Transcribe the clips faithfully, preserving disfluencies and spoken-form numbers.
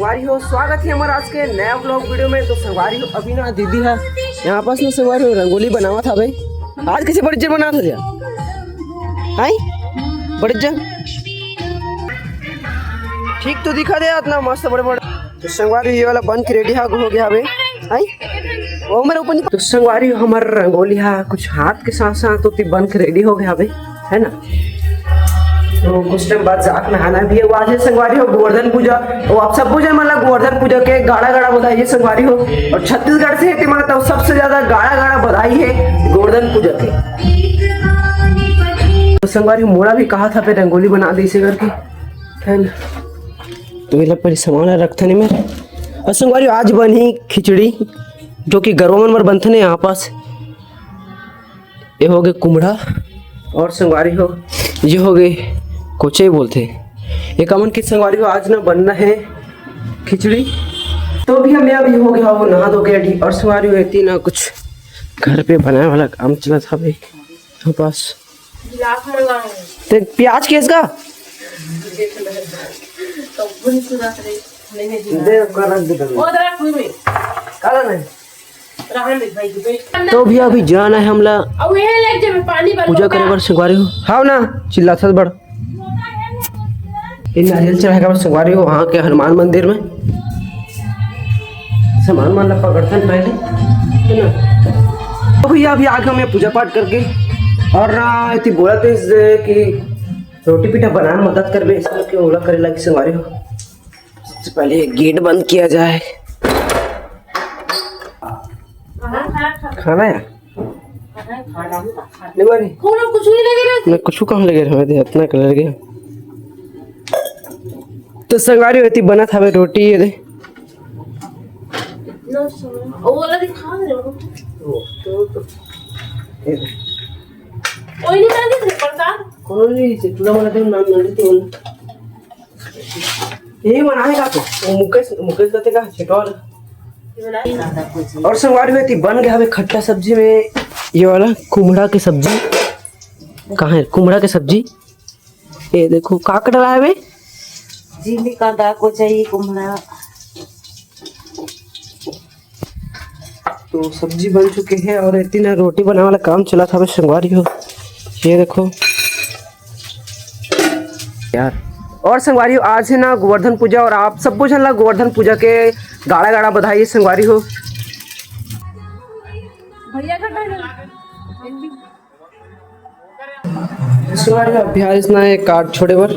संगवारी हो, स्वागत है हमारा आज के नया ब्लॉग वीडियो में। तो संगवारी हो, अभी ना दीदी है यहाँ पास ना, संगवारी हो, रंगोली बनावत हवे। आज कैसे बड़े जन बनावत हो? आई बड़े जन, ठीक तो दिखा दे इतना मस्त बड़े बड़े। तो संगवारी हो, ये वाला बन के रेडी हो गया हवे। आई वो मेरे ऊपर नहीं। तो संगवारी हो, हमारा रंगोली हा कुछ हाथ के साथ साथ तो बन के रेडी हो गया हवे, है ना? तो कुछ टाइम बाद जाके नहाना भी है। वो आज है संगवारी हो गोवर्धन पूजा। वो आप सब पूजा मतलब गोवर्धन पूजा के गाड़ा गाड़ा बधाई है संगवारी हो। और छत्तीसगढ़ से है तो मतलब सबसे ज्यादा गाड़ा गाड़ा बधाई है गोवर्धन पूजा के। तो संगवारी हो, मोला भी कहा था पे रंगोली बना दे इसे करके, है ना? तो ये ला पहले सामान ला रखथन एमे। और संगवारी हो, आज बनही खिचड़ी, जो कि गरवा मन बर बनथे ना यहाँ पास। ये हो गए कुमड़ा और संगवारी हो, ये हो गए कोचे बोलथे। ये कामन के संगवारी हो, आज ना बनना है खिचड़ी। तो भी हमें अभी हो गया वो नहा धो के रेडी। और संगवारी हो, एती ना कुछ घर पे बनाए वाला काम चलत हवे यहाँ पास। गिलास मंगाए। ते प्याज केस का? कब्बन सुरत रे। दे, ओकर रख दे कभी। ओ, रख हुई में। काला नहीं। रहन दे भाई, तू बैठ। तो भैया, अभी जाना है हमला अब ये ले जब पानी बन पूजा करे बर संगवारी हो। हाव ना, चिल्लाथस बड़। ये नारियल चढ़ाए बर संगवारी हो वहाँ के हनुमान मंदिर में। सामान मन ला पकड़थन पहले, है ना? तो भैया, अभी आगे हमें पूजा पाठ करके और ना इतनी बोला थे कि रोटी पीठा बनाना मदद करबे, इसलिए कि ओला करे लगी संगवारी हो। सबसे पहले ये गेट बंद किया जाए। खाना है? नहीं बनी? कोनो कुछ नहीं लगे रे। मैं कुछ कहाँ लगे रहे, इतना कलर गया। तो संगवारी हो, एती बनत हवे रोटी, ये दे। वो वाला दिखा दे। कोई नहीं बना दे प्रसाद। कोनो नहीं, चितला वाला दिन नाम ना लेते बोल। यही बनाए का तो, वो मुकेश, मुकेश कहते का, छिटवाल। और संगवारी हो, एती बन गया हवे खट्टा सब्जी में ये वाला कुमड़ा के सब्जी। कहाँ है कुमड़ा के सब्जी? ये देखो, का कट रहा है बे? जिंदी का दाल को चाहिए कुमड़ा। तो सब्जी बन चुके हैं और इतनी ना रोटी बनाने वाला काम चला था बे संगवारी हो। ये देखो यार, और संगवारी हो, आज है ना गोवर्धन पूजा और आप सबको झन ला गोवर्धन पूजा के गाड़ा गाड़ा बधाई संगवारी हो। भैया का गाड़ा। संगवारी हो, अभ्यास ना है कार्ड छोड़े बर,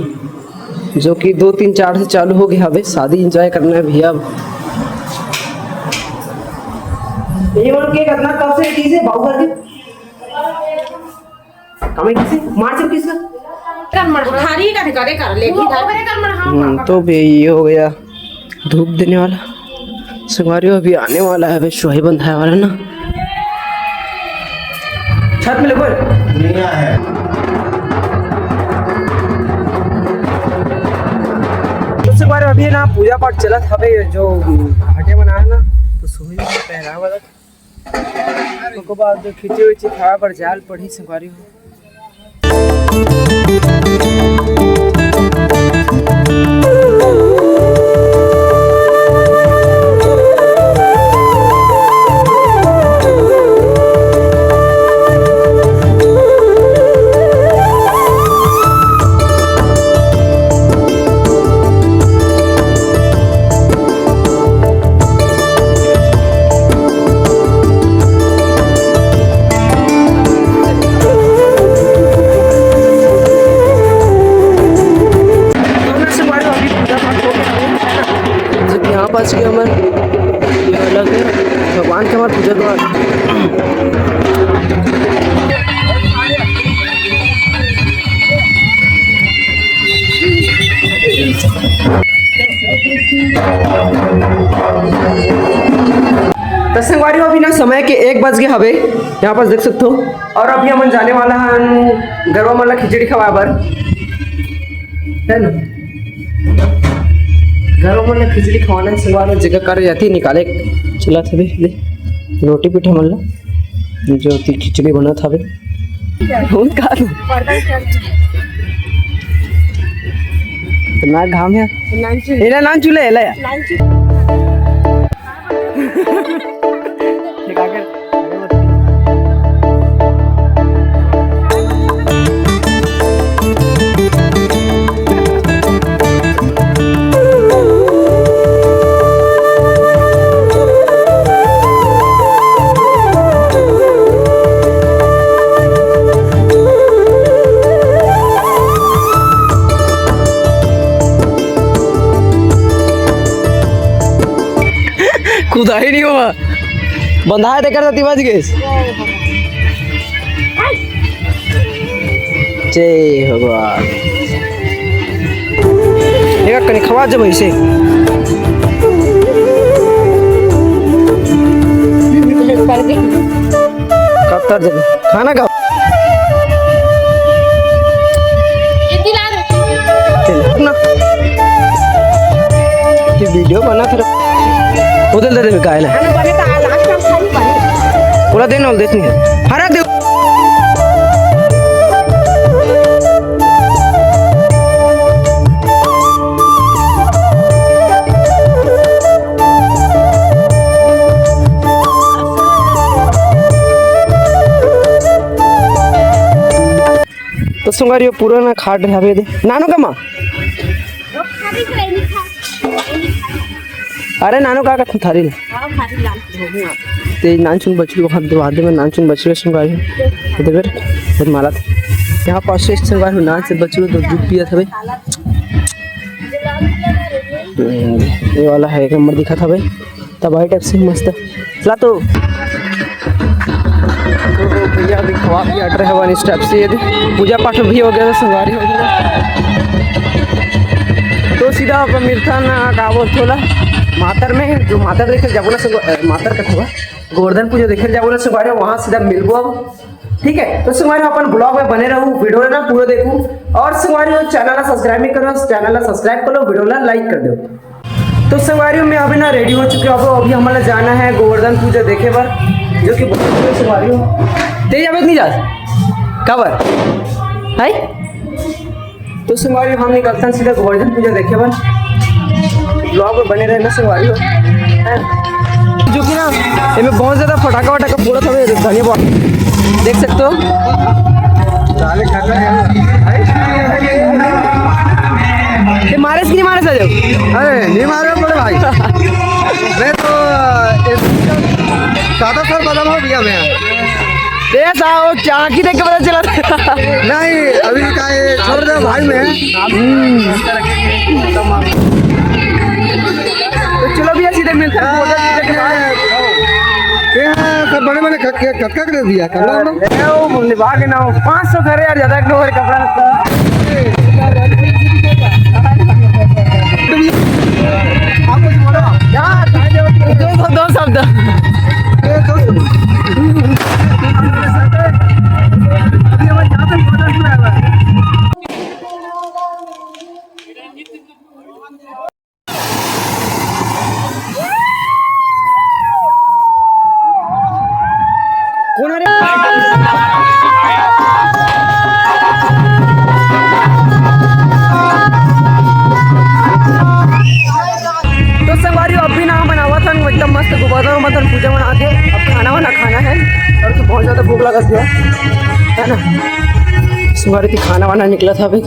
जो कि दो तीन चार से चालू हो गया हवे। शादी एंजॉय करना है भैया। अब ये मन के करना कब से चीज है बाबू करके? कमे किसे मार से किसका? कर मर थारी का करे कर लेगी था। ओकरे कर मर हाँ। हम्म, तो भी ये हो गया धूप देने वाला। संगवारी हो, अभी आने वाला है, अभी सुहाई बंधाए वाला ना। छत में ले कोई। दुनिया है। तो संगवारी हो, अभी ना पूजा पाठ चलत हवे, जो घाटे बना है ना, तो सुहाई में पहरावा वाला। ओकर बाद खिचे उचे खाए बर जाल पड़ही संगवारी हो। यहाँ पास के हमर ये अलग है, भगवान के हमर पूजा द्वार। तो संगवारी हो, अभी ना समय के एक बज गए हवे, यहाँ पास देख सकते हो। और अभी हमन जाने वाला हन गरवा मन ला खिचड़ी खवाए बर, है ना? गरवा मन ला खिचड़ी खवाना है संगवारी हो, जगह कर जाती निकाले चला था दे, दे। रोटी पीठा मन ला जो ती खिचड़ी बनत हवे। बहुत का इतना घाम है। नानचुन। एला नानचुन ले, एला। नानचुन। ठीक, आगे, आगे बढ़। कुदाही नहीं हुआ, बंधा है, तेकर सती बच गए। जय भगवान। एक कनी खवा जब ऐसे। कब तक जब खाना खाओ। ना। ये वीडियो बना फिर। उधर दे दे, काहे ले? पूरा दिन और देख नहीं है। हरा दे। तो संगवारी हो, पूरा ना खाट रहे हवे दे। नानू का माँ? अरे नानू का कथन थारी ले। ते नानचुन बछरू, वहाँ दरवाजे में नानचुन बछरू संगवारी हो। तो फिर, फिर मारा था। यहाँ पास से संगवारी हो, नानचुन बछरू तो दूध पिया था भाई। हम्म, ये वाला है, एक नंबर दिखा था भाई। तबाही टाइप से मस्त। ला तो। तो भैया अभी खवा के हट रहे हैं वन स्टेप से। ये दे, पूजा पाठ भी हो गया, संगवारी हो गया। तो सीधा अपन मिलथन, का बोलथे ओला, मातर में, जो मातर देखे जाबो ना संग-, अ, मातर का थोड़ा गोवर्धन पूजा देखे जाबो ना संगवारी, वहाँ सीधा मिलबो अब। ठीक है, तो संगवारी अपन ब्लॉग में बने रहू, वीडियो ला पूरा देखू, और संगवारी हो चैनल ला सब्सक्राइब नहीं करो, चैनल ला सब्सक्राइब करो, वीडियो ला लाइक कर दो। तो संगवारी हो, मैं अभी ना रेडी हो चुके हूँ, अभी हमला जाना है गोवर्धन पूजा देखे बर, जो कि बहुत दूर है संगवारी हो। तेज अबे नहीं जा काबर है। तो संगवारी हो, हम निकलथन सीधा गोवर्धन पूजा देखे बर। ब्लॉग में बने रहना संगवारी हो। हैं? जो कि ना, एमे बहुत ज्यादा फटाका वटाका फोड़त हवे, धनिया बहुत। देख सकते हो। साले खतरा है। ये मारे से कि नहीं मारे से? अरे, नहीं मारे बड़े भाई। मैं तो, अ, सादा सर बदम हो गया मैं। ए साहब, वो चाकी देख के पता चला। नहीं, अभी का ये छोड़ दो भाई में। हम्म। तो चलो भैया, सीधे मिलते हैं। हाँ, ये, ये सब बड़े बड़े खटके, खटका कर दिया, कर लो ना। अरे, वो निभा के ना हो, पाँच सौ करे यार, ज्यादा एक नंबर कपड़ा लगता है। आप कुछ बोलो। यार, दो सौ, दो शब्द। तो संगवारी हो, अभी ना हमन आवत हन एकदम मस्त गोवर्धन, गोवर्धन पूजा बना के अब खाना वाना खाना है, और तो बहुत ज्यादा भूख लगत है, है ना? संगवारी की खाना वाना निकला था अभी।